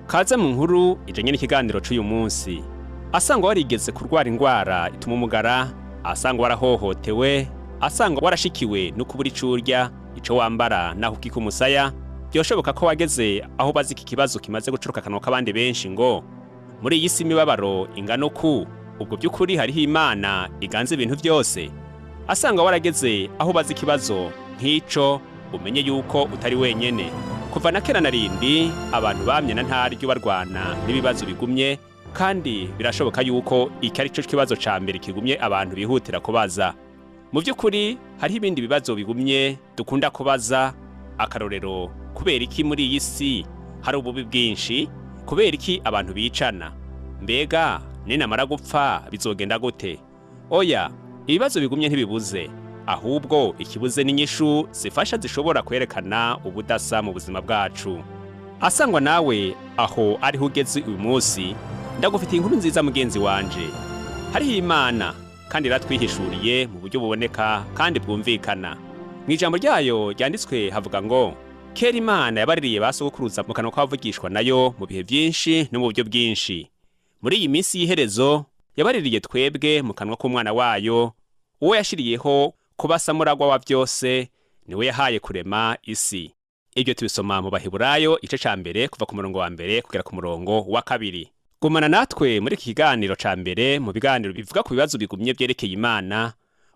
Kaze mu nkuru ijanye n'ikiganiro c'uyu munsi. Asanga warigeze kurwara ingwara ituma umugara, asanga warahohotewe, asanga warashikiwe no kubura ico urya, ico wambara naho ukika umusaya, byoshoboka ko wageze aho bazi iki kibazo kimaze gucuruka akanwa k'abandi benshi ngo muri iyi si imibabaro ingana uku, ubwo by'ukuri hariho Imana iganza ibintu byose. Asanga warageze aho bazi ikibazo nk'ico, umenye yuko utari wenyene. Kuva na kera na rindi abantu bamye na ntaryo barwana n'ibibazo bigumye, kandi birashoboka yuko iki ari cyo kibazo ca mbere kigumye abantu bihutira kubaza. Mu by'ukuri hariho ibindi bibazo bigumye dukunda kubaza, akarorero: kubera iki muri iyi si hari ububi bwinshi? Kubera iki abantu bicana? Mbega ninamara gupfa bizogenda gute? Oya, ibibazo bigumye ntibibuze, ahubwo ikibuze n'inyishu zifasha zishobora kwerekana ubudasa mu buzima bwacu. Asangwa nawe aho ariho ugeze uyu munsi, ndagufitiye inkuru nziza, mugenzi wanje. Hariho Imana, kandi iratwihishuriye mu buryo buboneka kandi bwumvikana. Mu ijambo ryayo ryanditswe havuga ngo: "Kera Imana yabaririye ba sogokuruza mu kanwa k'abavugishwa nayo mu bihe byinshi no mu buryo bwinshi. Muri iyi minsi y'iherezo yabaririye twebwe mu kanwa k'Umwana wayo, uwo yashiriyeho kuba samuragwa wa byose, niwe yahaye kurema isi." Ibyo tubisoma mu Baheburayo igice ca mbere, kuva ku murongo wa mbere kugera ku murongo wa kabiri. Gumana natwe muri iki kiganiro ca mbere mu biganiro bivuga ku bibazo bigumye byerekeye Imana.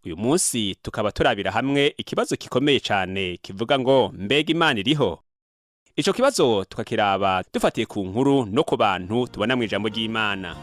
Uyu munsi tukaba turabira hamwe ikibazo gikomeye cyane kivuga ngo: "Mbega Imana iriho?" Ico kibazo tukakiraba dufatiye ku nkuru no ku bantu tubona mu ijambo ry'Imana.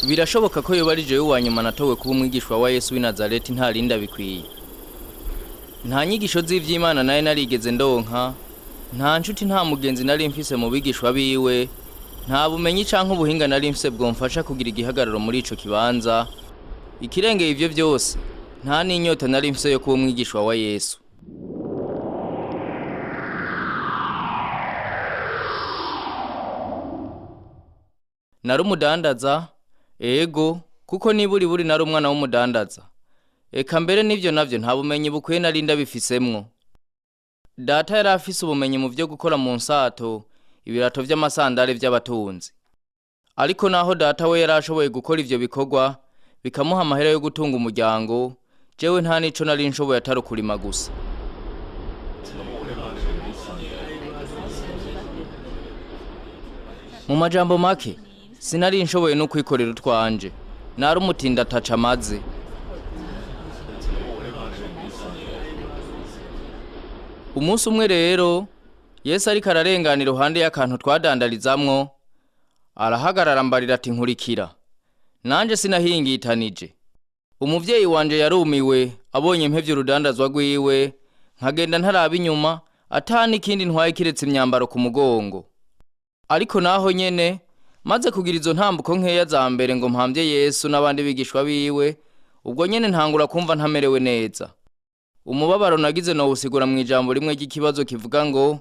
Birashoboka ko yoba ari jewe wa nyuma natowe kuba umwigishwa wa Yesu w'i Nazareti. Nta rindi abikwiye. Nta nyigisho z'ivy'Imana naye narigeze ndonka, nta nshuti, nta mugenzi nari mfise mu bigishwa biwe, nta bumenyi canke ubuhinga nari mfise bwomfasha kugira igihagararo muri ico kibanza. Ikirengeye ivyo vyose, nta n'inyota nari mfise yo kuba umwigishwa wa Yesu. Nari umudandaza, ego, kuko niburi buri nari umwana w'umudandaza. Eka mbere n'ivyo navyo nta bumenyi bukwiye nari ndabifisemwo. Data yari afise ubumenyi mu vyo gukora mu nsato ibirato vy'amasandare vy'abatunzi. Ariko naho data we yari ashoboye gukora ivyo bikorwa bikamuha amahera yo gutunga umuryango, jewe nta nico nari nshoboye atari ukurima gusa. Mu majambo make, sinari nshoboye no kwikorera utwanje. Nari umutinda ataca amaze. Umunsi umwe rero, Yesu ariko ararengana iruhande y'akantu twadandarizamwo, arahagarara mbarira ati: "Nkurikira." Nanje sinahingitanije. Umuvyeyi wanje yarumiwe abonye mpevye urudandazwa rwiwe, nkagenda ntaraba inyuma, ata n'ikindi ntwaye kiretse imyambaro ku mugongo. Ariko naho nyene, maze kugira izo ntambuko nkeya za mbere ngo mpambye Yesu n'abandi bigishwa biwe, ubwo nyene ntangura kumva ntamerewe neza. Umubabaro nagize nowusigura mu ijambo rimwe ry'ikibazo kivuga ngo: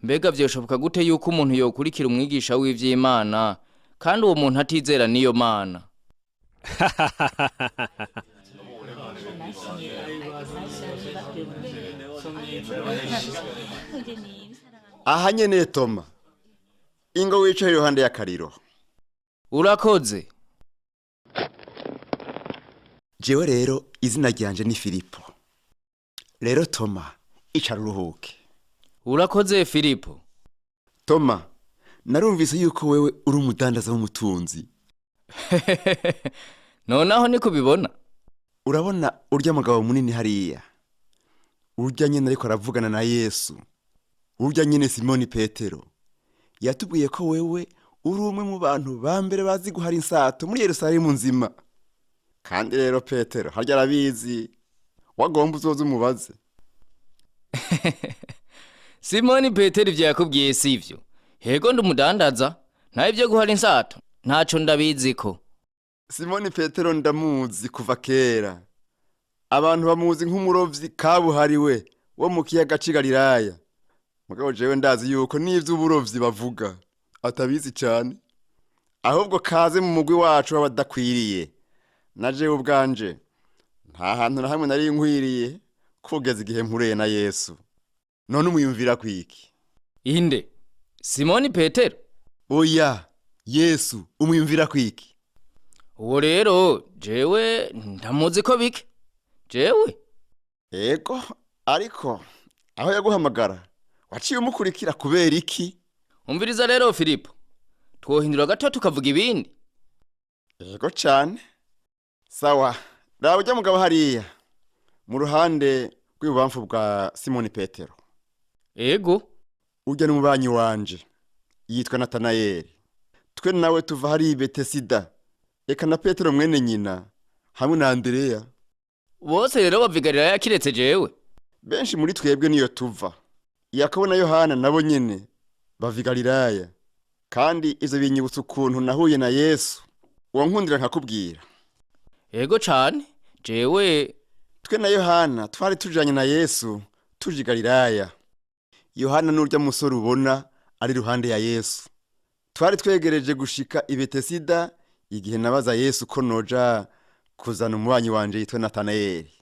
"Mbega vyoshoboka gute yuko umuntu yokurikira umwigisha w'ivy'Imana kandi uwo muntu atizera n'iyo Mana?" Aha nyene, Toma, ingo wicaye iruhande y'akariro. Urakoze. Jewe rero izina ryanje ni Filipo. Rero Toma, icara uruhuke. Urakoze, Filipo. Toma, narumvise yuko wewe uri umudandaza w'umutunzi. Nonaho niko ubibona? Urabona urya mugabo munini hariya, urya nyene ariko aravugana na Yesu, urya nyene Simoni Petero, yatubwiye ko wewe uri umwe mu bantu ba mbere bazi guhara insato muri Yerusalemu nzima. Kandi rero Petero harya arabizi, wagomba uzoze umubaze. Simoni Petero ivyo yakubwiye sivyo. Hego, ndumudandaza, naho ivyo guhara insato ntaco ndabiziko. Simoni Petero ndamuzi kuva kera. Abantu bamuzi nk'umurovyi kabuhariwe wo mu kiyaga c'i Galilaya. Mugabo jewe ndazi yuko n'ivy'uburovyi bavuga atabizi cane, ahubwo kaze mu mugwi wacu w'abadakwiriye. Na jewe ubwanje nta hantu na hamwe nari nkwiriye kugeza igihe mpuriye na Yesu. None umwiyumvira kwiki? Inde Simoni Petero? Oya, Yesu umwiyumvira kwiki? Uwo rero jewe ndamuzi ko bike jewe. Ego, ariko aho yaguhamagara waciye umukurikira kubera iki? Umviriza rero Filipo, twohindura gato tukavuga ibindi. Ego cane. Sawa, raba urya mugabo hariya mu ruhande rw'ibubamfu bwa Simoni Petero. Ego. Urya n'umubanyi wanje yitwa Natanayeli. Twe nawe tuva hariya i Betesida, eka na Petero mwene nyina hamwe na Andereya. Bose rero bava i Galilaya kiretse jewe. Benshi muri twebwe niyo tuva. Yakobo na Yohana nabo nyene bava i Galilaya. Kandi ivyo binyibutsa ukuntu nahuye na Yesu. Uwo nkundira nkakubwira. Ego cane, jewe. Twe na Yohana twari tujanye na Yesu tuje i Galilaya. Yohana n'urya musore ubona ari iruhande ya Yesu. Twari twegereje gushika i Betesida igihe nabaza Yesu ko noja kuzana umubanyi wanje yitwa Natanayeli.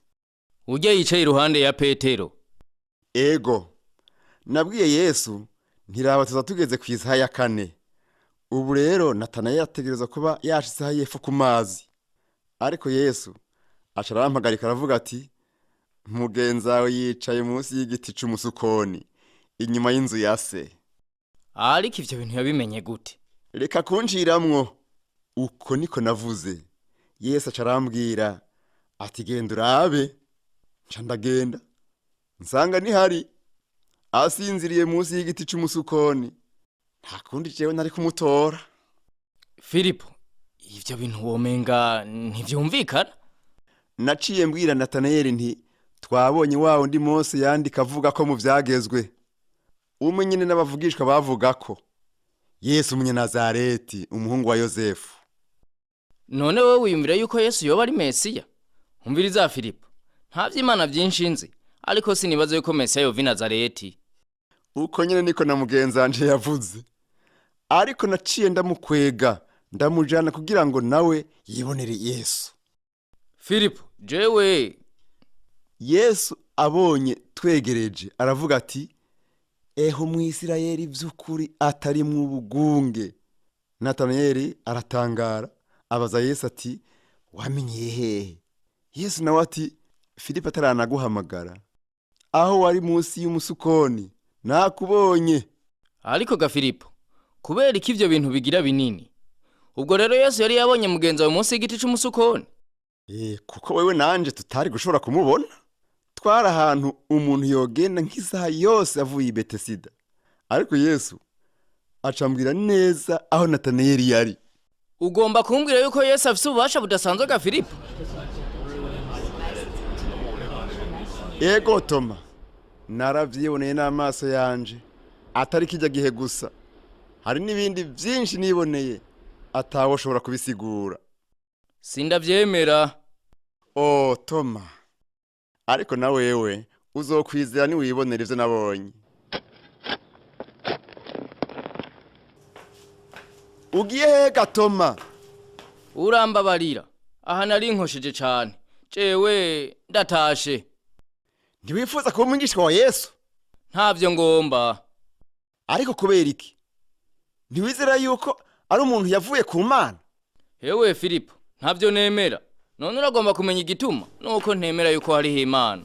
Urya yicaye iruhande ya Petero. Ego, nabwiye Yesu ntiraba tuza tugeze ku isaha ya 4. Ubu rero Natanayeli ategerezwa kuba yashitse aho yepfo ku mazi. Ariko Yesu aca arampagarika aravuga ati: mugenzawe yicaye munsi y'igiti c'umusukoni inyuma y'inzu ya se. Ariko ivyo bintu yabimenye gute? Reka kunciramwo. Uko niko navuze. Yesu aca arambwira ati: genda urabe. Nca ndagenda nsanga nihari asinziriye munsi y'igiti c'umusukoni. Nta kundi jewe nari kumutora. Filipo, ivyo bintu womenga ntivyumvikana. Naciye mbwira Natanayeli nti twabonye wa wundi Mose yandika avuga ko mu vyagezwe, umwe nyene n'abavugishwa bavuga ko Yesu Umunyanazareti, umuhungu wa Yozefu. None wowe wiyumvira yuko Yesu yoba ari Mesiya? Umviriza Filipo, nta vy'Imana vyinshi nzi, ariko sinibaza yuko Mesiya yova i Nazareti. Uko nyene niko na mugenzanje yavuze. Ariko naciye ndamukwega ndamujana kugira ngo nawe yibonere Yesu. Filipo, jewe. Yesu abonye twegereje aravuga ati: eho Umwisirayeli vy'ukuri atari mu bugunge. Natanayeli aratangara abaza Yesu ati: wamenyeye hehe? Yesu nawe ati: Filipo ataranaguhamagara, aho wari munsi y'umusukoni nakubonye. Ariko ga Filipo, kubera iki ivyo bintu bigira binini? Ubwo rero Yesu yari yabonye mugenzi wawe munsi y'igiti c'umusukoni. Kuko wewe nanje tutari gushobora kumubona. Twari ahantu umuntu yogenda nk'isaha yose avuye i Betesida. Ariko Yesu acambwira neza aho Natanayeli yari. Ugomba kumbwira yuko Yesu afise ububasha budasanzwe ga Filipo? Ego Toma, naravyiboneye n'amaso yanje, atari kijya gihe gusa. Hari n'ibindi vyinshi niboneye atawoshobora kubisigura. Sindavyemera. O Toma, ariko na wewe uzokwizera niwibonera ivyo nabonye. Ugiye hega Toma? Urambabarira, aha nari nkosheje cane. Jewe ndatashe. Ntiwifuza kuba umwigishwa wa Yesu? Ntavyo ngomba. Ariko kubera iki? Ntiwizera yuko ari umuntu yavuye ku Mana? Hewe Filipo, ntavyo nemera. None uragomba kumenya igituma nuko ntemera yuko hariho Imana.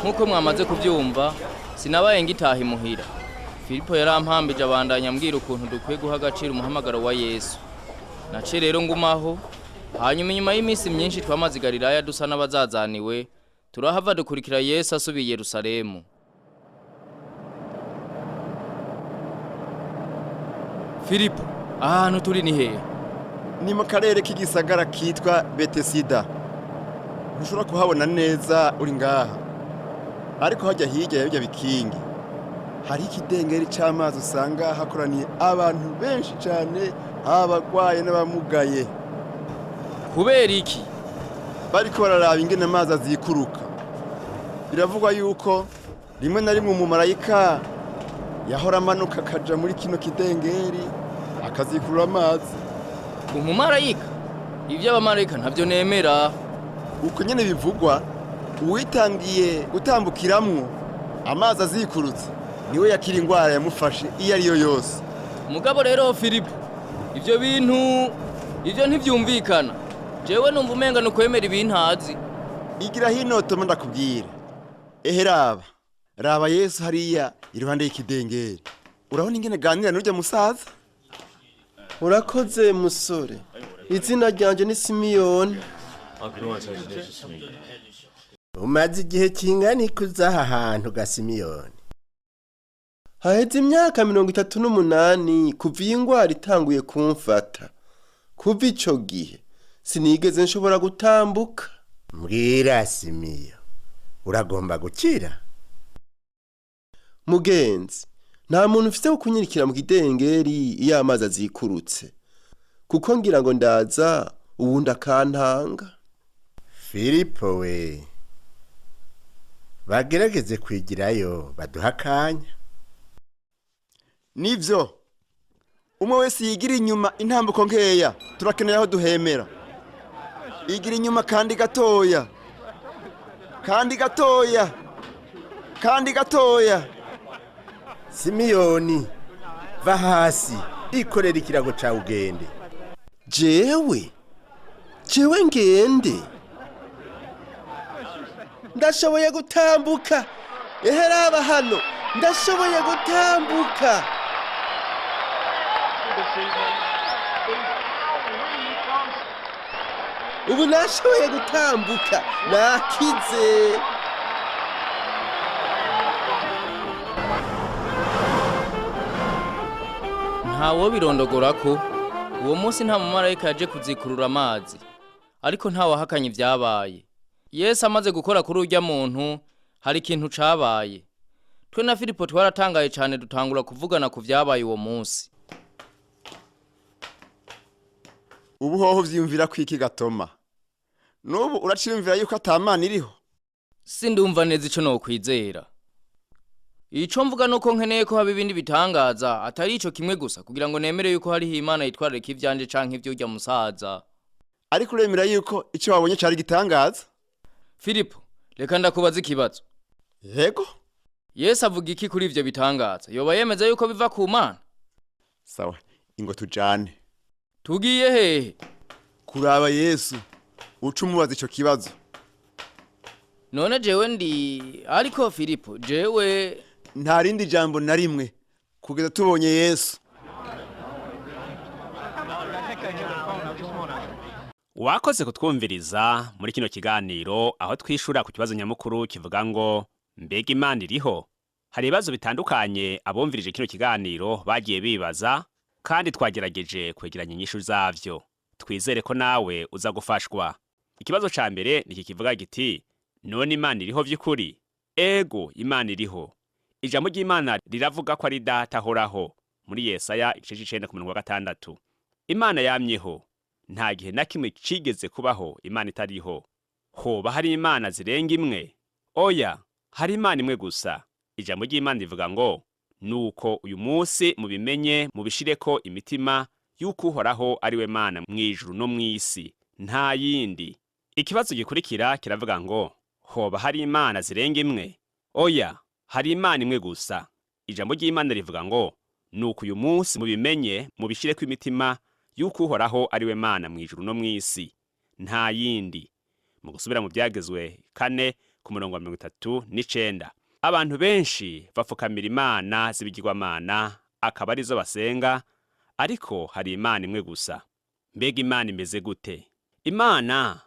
Nkuko mwamaze kubyumva, sinabaye ngitaha imuhira. Filipo yarampambije abandanya ambwira ukuntu dukwiye guha agaciro umuhamagaro wa Yesu. Naciye rero ngumaho, hanyuma inyuma y'iminsi myinshi twamaze i Galilaya dusa n'abazazaniwe, turahava dukurikira Yesu asubiye i Yerusalemu. Filipo, aha hantu turi ni hehe? Ni mu karere k'igisagara kitwa Betesida. Ntushobora kuhabona neza uri ngaha, ariko hajya hirya ya birya bikingi hariho ikidengeri c'amazi usanga hakoraniye abantu benshi cane, abagwaye n'abamugaye. Kubera iki? Bariko bararaba ingene amazi azikuruka. Biravugwa yuko rimwe na rimwe umumarayika yahora amanuka akaja muri kino kidengeri akazikurura amazi. Umumarayika? Ivy'abamarayika ntavyo nemera. Uko nyene bivugwa, uwitangiye gutambukiramwo amazi azikurutse niwe yakira ingwara yamufashe iyo ariyo yose. Mugabo rero Filipo, ivyo bintu ivyo ntivyumvikana. Jewe numva umenga ni ukwemera ibintazi. Igira hino Toma ndakubwira. Ehe raba, raba Yesu hariya iruhande y'ikidengeri. Urabona ingene aganira n'urya musaza? Urakoze musore. Izina ryanje ni Simiyoni. Umaze igihe kingana iki uza aha hantu ga Simiyoni? Haheze imyaka 38 kuva iyi ngwara itanguye kumfata. Kuva ico gihe sinigeze nshobora gutambuka. Mbwira Simiyo, uragomba gukira? Mugenzi, nta muntu ufise wo kunyirikira mu kidengeri iyo amazi azikurutse, kuko ngira ngo ndaza uwundi akantanga. Filipo we, bagerageze kwigirayo baduha akanya. Nivyo, umwe wese yigira inyuma intambuko nkeya, turakeneye aho duhemera. Igira inyuma kandi gatoya, kandi gatoya, kandi gatoya. Simiyoni, va hasi, ikorera ikirago cawe ugende. Jewe jewe ngende, ndashoboye gutambuka. Ehe raba hano, ndashoboye gutambuka. Ubu nashoboye gutambuka, nakize. Ntawo birondogora ko uwo munsi nta mumarayika yaje kuzikurura amazi, ariko ntawahakanye ibyabaye. Yesu amaze gukora kuri urya muntu, hari ikintu cabaye. Twe na Filipo twaratangaye cane dutangura kuvugana ku vyabaye uwo munsi. Ubu hoho uvyiyumvira kwiki gatoma? N'ubu uraciyumvira yuko ata Mana iriho? Sindumva neza ico nokwizera. Ico mvuga nuko nkeneye ko haba ibindi bitangaza atari ico kimwe gusa kugira ngo nemere yuko hariho Imana yitwararika ivyanje canke ivy'urya musaza. Ariko uremera yuko ico wabonye cari gitangaza? Filipo, reka ndakubaza ikibazo. Yego. Yesu avuga iki kuri ivyo bitangaza? Yoba yemeza yuko biva ku Mana? Sawa, ingo tujane. Tugiye hehe? Kuraba Yesu, uca umubaza ico kibazo. None jewe ndi ariko Filipo, jewe Nta rindi jambo na rimwe kugeza tubonye Yesu. Wakoze kutwumviriza muri kino kiganiro aho twishura ku kibazo nyamukuru kivuga ngo mbega Imana iriho? Hari ibibazo bitandukanye abumvirije kino kiganiro bagiye bibaza, kandi twagerageje kwegeranya inyishu zavyo. Twizere ko nawe uza gufashwa. Ikibazo ca mbere niki kivuga giti: none Imana iriho vy'ukuri? Ego, Imana iriho. Ijambo ry'Imana riravuga ko ari Data ahoraho muri Yesaya igice c'icenda ku murongo wa 6. Imana yamyeho. Nta gihe na kimwe cigeze kubaho Imana itariho. Hoba hari imana zirenga imwe? Oya, hari Imana imwe gusa. Ijambo ry'Imana rivuga ngo: nuko uyu munsi mubimenye mubishireko imitima yuko Uhoraho ari we Mana mw'ijuru no mw'isi, nta yindi. Ikibazo gikurikira kiravuga ngo: hoba hari imana zirenga imwe? Oya, hari Imana imwe gusa. Ijambo ry'Imana rivuga ngo: nuko uyu munsi mubimenye mubishireko imitima yuko Uhoraho ari we Mana mw'ijuru no mw'isi, nta yindi. Mu gusubira mu Byagezwe 4 ku murongo wa 39. Abantu benshi bapfukamira imana z'ibigirwamana akaba arizo basenga, ariko hari Imana imwe gusa. Mbega Imana imeze gute? Imana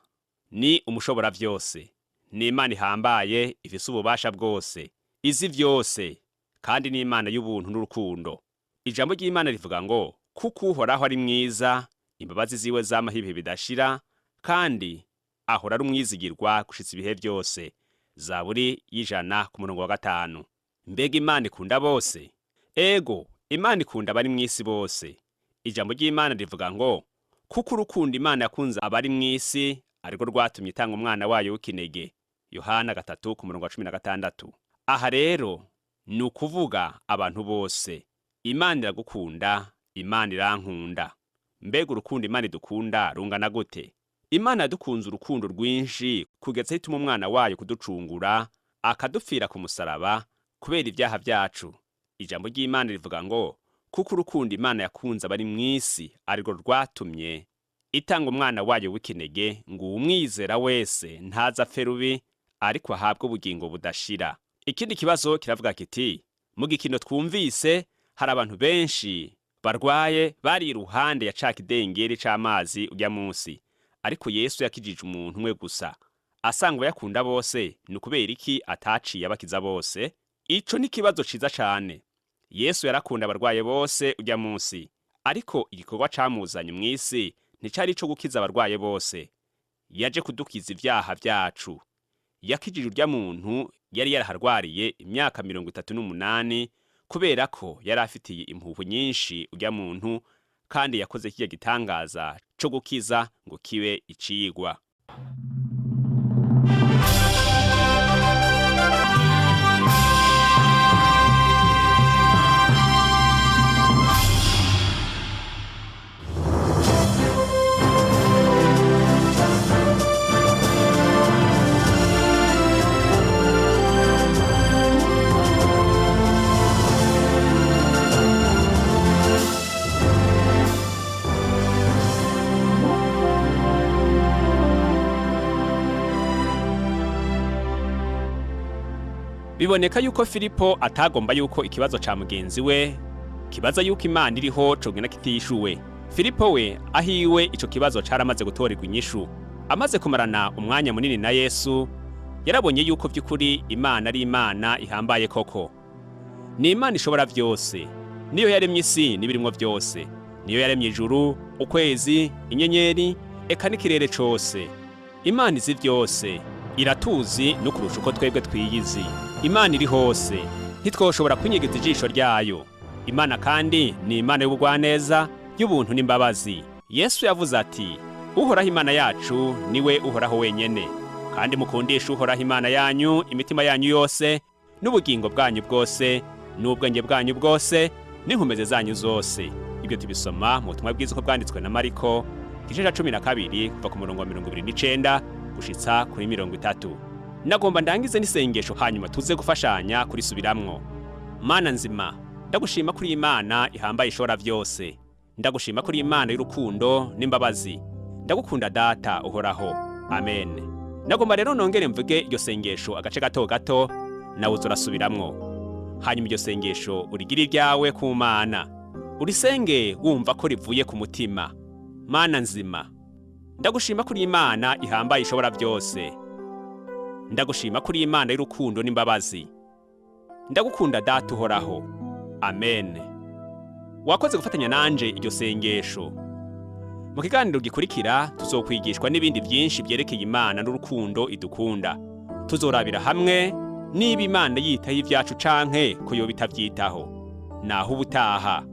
ni umushobora byose. Ni Imana ihambaye, ifise ububasha bwose, izi byose, kandi ni Imana y'ubuntu n'urukundo. Ijambo ry'Imana rivuga ngo kuko Uhoraho ari mwiza, imbabazi ziwe zamaho ibihe bidashira, kandi ahora ari umwizigirwa gushitsa ibihe byose. Zaburi y'100 ku murongo wa 5. Mbega Imana ikunda bose? Ego, Imana ikunda abari mw'isi bose. Ijambo ry'Imana rivuga ngo kuko urukundo Imana yakunze abari mw'isi arirwo rwatumye itanga umwana wayo w'ikinege. Yohana 3 ku murongo wa 16. Aha rero ni ukuvuga abantu bose. Imana iragukunda, Imana irankunda. Mbega urukundo Imana idukunda rungana gute? Imana yadukunze urukundo rwinshi kugeza aho ituma umwana wayo kuducungura, akadupfira ku musaraba kubera ibyaha byacu. Ijambo ry'Imana rivuga ngo kuko urukundo Imana yakunze abari mw'isi arirwo rwatumye itanga umwana wayo w'ikinege, ngo uwumwizera wese ntaze apfe rubi, ariko ahabwe ubugingo budashira. Ikindi kibazo kiravuga kiti mu gikino twumvise hari abantu benshi barwaye bari iruhande ya ca kidengeri c'amazi urya munsi, ariko Yesu yakijije umuntu umwe gusa. Asangwa yakunda bose, ni ukubera iki ataciye abakiza bose? Ico ni ikibazo ciza cane. Yesu yarakunda abarwaye bose urya munsi, ariko igikorwa camuzanye mw'isi nticari ico gukiza abarwaye bose. Yaje kudukiza ivyaha vyacu. Yakijije urya muntu yari yaraharwariye imyaka 38 kubera ko yari afitiye impuhwe nyinshi urya muntu, kandi yakoze kirya gitangaza co gukiza ngo kibe icigwa. Biboneka yuko Filipo atagomba yuko ikibazo ca mugenzi we kibaza yuko Imana iriho cogenda kitishuwe. Filipo we ahiwe ico kibazo caramaze gutorerwa inyishu. Amaze kumarana umwanya munini na Yesu, yarabonye yuko vy'ukuri Imana ari Imana ihambaye koko. Ni Imana ishobora vyose. Niyo yaremye isi n'ibirimwo vyose. Niyo yaremye ijuru, ukwezi, inyenyeri, eka n'ikirere cose. Imana izi vyose, iratuzi no kurusha uko twebwe twiyizi. Imana iri hose, ntitwoshobora kwinyegeza ijisho ryayo. Imana kandi ni Imana y'ubugwaneza, y'ubuntu n'imbabazi. Yesu yavuze ati Uhoraho Imana yacu niwe Uhoraho wenyene, kandi mukundisha Uhoraho Imana yanyu imitima yanyu yose, n'ubugingo bwanyu bwose, n'ubwenge bwanyu bwose, n'inkomezi zanyu zose. Ibyo tubisoma mu butumwa bwiza uko bwanditswe na Mariko, igice ca 12 kuva ku murongo wa 29 gushitsa kuri 30. Nagomba ndangize n'isengesho, hanyuma tuze gufashanya kurisubiramwo. Mana nzima, ndagushima kuri Imana ihambaye ishobora vyose. Ndagushima kuri Imana y'urukundo n'imbabazi. Ndagukunda Data Uhoraho. Amen. Nagomba rero nongere mvuge iryo sengesho agace gato gato, nawe uzurasubiramwo. Hanyuma iryo sengesho urigire iryawe ku Mana. Urisenge wumva ko rivuye ku mutima. Mana nzima, ndagushima kuri Imana ihambaye ishobora byose. Ndagushima kuri Imana y'urukundo n'imbabazi. Ndagukunda Data Uhoraho. Amen. Wakoze gufatanya nanje iryo sengesho. Mu kiganiro gikurikira tuzokwigishwa n'ibindi byinshi byerekeye Imana n'urukundo idukunda. Tuzorabira hamwe niba Imana yitaho ibyacu canke ko yoba itavyitaho. Naho ubutaha.